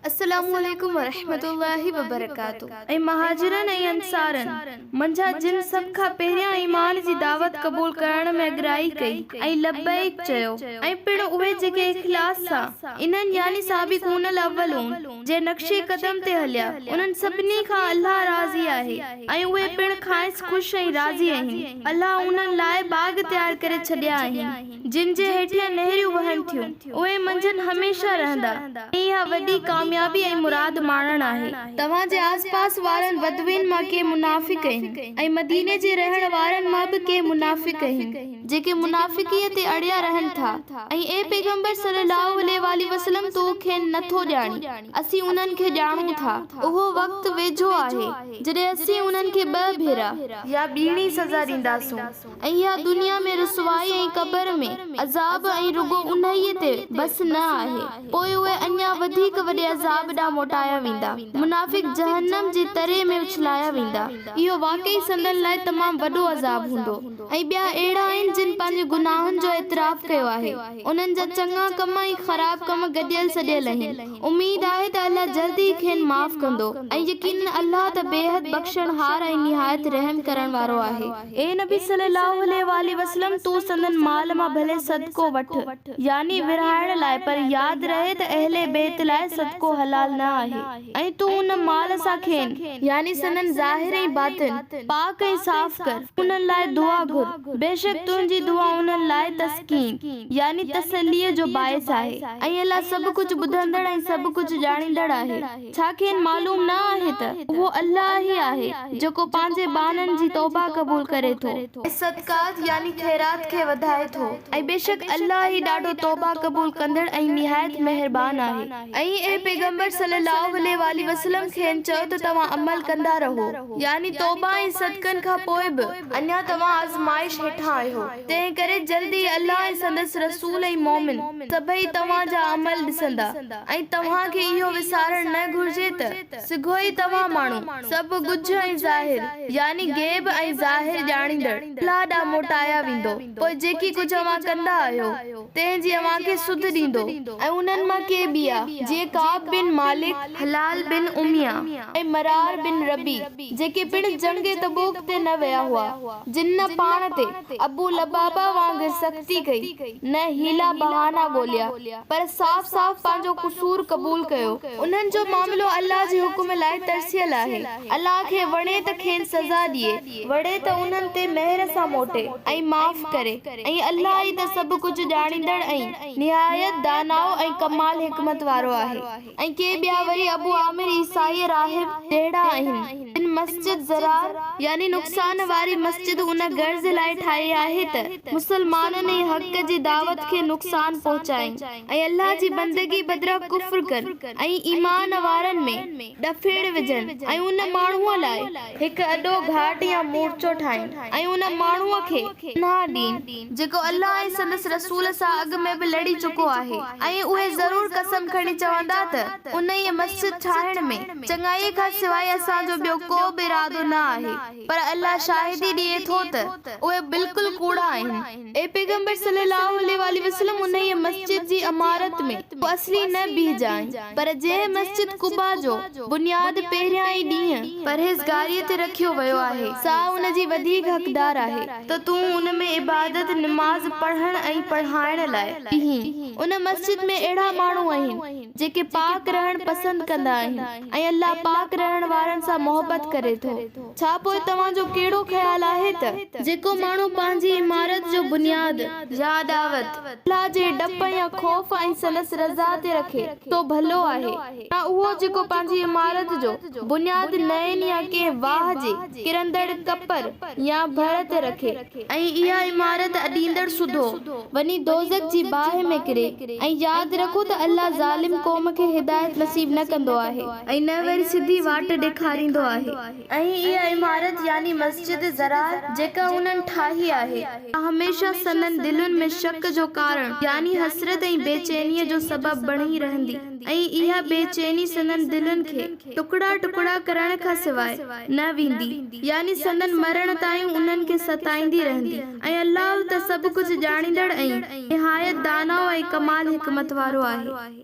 السلام عليڪم ورحمة الله وبرڪاته. ۽ مهاجرن ۽ انصارن منجهان جن سڀ کان پهريان ايمان جي دعوت قبول ڪرڻ ۾ اڳرائي ڪئي ۽ لبيڪ چيو ۽ پڻ اهي جيڪي اخلاص سان انهن، يعني سابقون الاولون، جي نقش قدم تي هليا انهن سڀني کان الله راضي آهي ۽ اهي پڻ کانئس خوش ۽ راضي آهن. الله انهن لاء باغ تيار ڪري ڇڏيا آهن. جن جي هيٺيان نهريون وهن ٿيون، اهي منجهن هميشه رهندا، ۽ اها وڏي ڪاميابي ۽ مراد ماڻڻ آهي. توهان جي آس پاس وارن بدوين مان ڪي منافق آهن، ۽ مديني جي رهڻ وارن مان به ڪي منافق آهن، جيڪي منافقيء تي اڙيا رهن ٿا، ۽ اي پيغمبر صلّي اللّٰه عليه واٰله وسلّم تون کين نه ٿو ڄاڻين، اسين انهن کي ڄاڻون ٿا. اهو وقت ويجهو آهي، جڏهن اسين انهن کي ٻه ڀيرا. يا ٻيڻي سزا ڏينداسون. ۽ اها دنيا ۾ رسوائي ۽ قبر ۾ عذاب ۽ رڳو انهيء تي بس نه آهي، پوء اهي اڃا وڌيڪ وڏي عذاب ڏانهن موٽايا ويندا. منافق جهنم جي تري ۾ اڇلايا ويندا. اهو واقعي سندن لاء تمام وڏو عذاب هوندو. ۽ ٻيا اهڙا آهن جن پنهنجي گناهن جو اعتراف ڪيو آهي. انهن جا چڱا ڪم ۽ خراب ڪم گڏيل سڏيل آهن. اميد آهي ته الله جلد ئي کين معاف ڪندو ۽ يقيناً الله ته بيحد بخشڻهار ۽ نهايت رحم ڪرڻ وارو آهي. اي نبي صلّي اللّٰه عليه واٰله وسلّم! تون سندن مال مان ڀلي صدقو وٺ، يعني ورهائڻ لاء، پر ياد رهي ته اهل بيت لاء صدقو حلال نه آهي ۽ تون ان مال سان کين، يعني سندن ظاهر ۽ باطن، پاڪ ۽ صاف ڪر، انهن لاء دعا گهر، بيشڪ تنهنجي دعا انهن لاء تسڪين، يعني تسليء، جو باعث آهي ۽ الله سڀ ڪجهه ٻڌندڙ ۽ سڀ ڪجهه ڄاڻيندڙ آهي. ڇا کين معلوم نه آهي ته اهو الله ئي آهي جيڪو پنهنجي ٻانهن جي توبه قبول ڪري ٿو. ۽ صدقات، يعني خيرات، کي وڌائي ٿو ۽ بيشڪ الله ئي ڏاڍو توبه قبول ڪندڙ ۽ نهايت مهربان آهي. ۽ اي پيغمبر صلّي اللّٰه عليه واٰله وسلّم کين چئو ته توهان عمل ڪندا رهو، يعني توبه ۽ صدقن کان پوء به، اڃا توهان آزمائش هيٺان آهيو، تنهن ڪري جلد ئي الله ۽ سندس رسول ۽ مؤمن سڀئي توهان جا عمل ڏسندا ۽ توهان کي اهو وسارڻ نه گهرجي ته سگهو ئي توهان ماڻهو سڀ ڳجهه ۽ ظاهر، يعني غيب ۽ ظاهر ڄاڻيندڙ، الله ڏانهن موٽايا ويندو، پوء جيڪي ڪجهه اوهان ڪندا آهيو، تنهن جي اوهان کي سڌ ڏيندو. ۽ انهن مان ڪي ٻيا، جيئن ڪعب بن مالڪ، هلال بن اميه ۽ مرار بن ربيع، جيڪي پڻ جنگ تبوڪ تي نه ويا هئا، جن نه پاڻ تي ابو لبابه وانگر سختي ڪئي، نه حيلا بهانا ڳوليا، پر صاف صاف پنهنجو قصور قبول ڪيو. انهن جو معاملو الله جي حڪم لاء ترسيل آهي. الله کي وڻي ته کين سزا ڏئي، وڻي ته انهن تي مهر سان موٽي ۽ معاف ڪري ۽ الله ئي ته سڀ ڪجهه ڄاڻيندڙ ۽ نهايت داناء ۽ ڪمال حڪمت وارو آهي. ۽ ڪي ٻيا وري ابو عامر عيسائي راهب جهڙا آهن، جن مسجد ضرار، يعني نقصان واري مسجد ان غرض لاء ٺاهي آهي ته مسلمانن ۽ حق جي دعوت کي نقصان پهچائين ۽ الله جي بندگي بدران ڪفر ڪن ۽ ايمان وارن ۾ ڏڦيڙ وجهن ۽ ان ماڻهوء لاء هڪ اڏو گهاٽ يا مورچو ٺاهين ۽ ان ماڻهوء کي پناهه ڏين. جيڪو الله ۽ سندس رسول سان اڳ ۾ به لڙي چڪو آهي ۽ اهي ضرور قسم کڻي چوندا ته انهيء مسجد ٺاهڻ ۾ چڱائيء کان سواء اسان جو ٻيو ڪو به ارادو نه آهي پر الله شاهدي ڏئي ٿو ته اهي بلڪل ڪوڙا آهن. اي پيغمبر صلّي اللّٰه عليه واٰله وسلّم انهيء مسجد جي عمارت ۾ تون اصلي نه بيهجانء پر جنهن مسجد قباء جو بنياد پهريان ئي ڏينهن پرهيزگاريء تي رکيو ويو آهي سا ان جي وڌيڪ حقدار آهي ته تون ان ۾ عبادت، نماز پڙهڻ ۽ پڙهائڻ، لاء بيهين. ان مسجد ۾ اهڙا ماڻهو آهن، جيڪي پاڪ رهڻ پسند ڪندا آهن ۽ الله پاڪ رهڻ وارن سان محبت ڪري ٿو. ڇا پوء توهان جو ڪهڙو خيال آهي ته جيڪو ماڻهو پنهنجي عمارت جو بنياد، يا اڏاوت، الله جي ڊپ يا خوف ۽ سندس رضا تي رکي، سو ڀلو آهي، يا اهو جيڪو پنهنجي عمارت جو بنياد نئين يا ڪنهن واهه جي ڪرندڙ ڪپر يا ڀر تي رکي، ۽ اها عمارت اڏيندڙ سڌو وڃي دوزخ جي باهه ۾ ڪري، ۽ ياد رکو ته الله ظالم قوم کي هدايت نصيب نه ڪندو آهي. ۽ نه وري سڌي واٽ ڏيکاريندو آهي. ۽ اها عمارت يعني مسجد ضرار جيڪا انهن ٺاهي آهي، سا هميشه سندن دلين ۾ شڪ جو ڪارڻ يعني حسرت ۽ بيچينيء جو سبب بڻي رهندي. ۽ اها بي چيني سندن دلين کي ٽڪڙا ٽڪڙا ڪرڻ کان سواء نه ويندي، يعني سندن مرڻ تائين انهن کي ستائيندي رهندي، ۽ الله ته سڀ ڪجهه ڄاڻيندڙ ۽ نهايت داناء ۽ ڪمال حڪمت وارو آهي.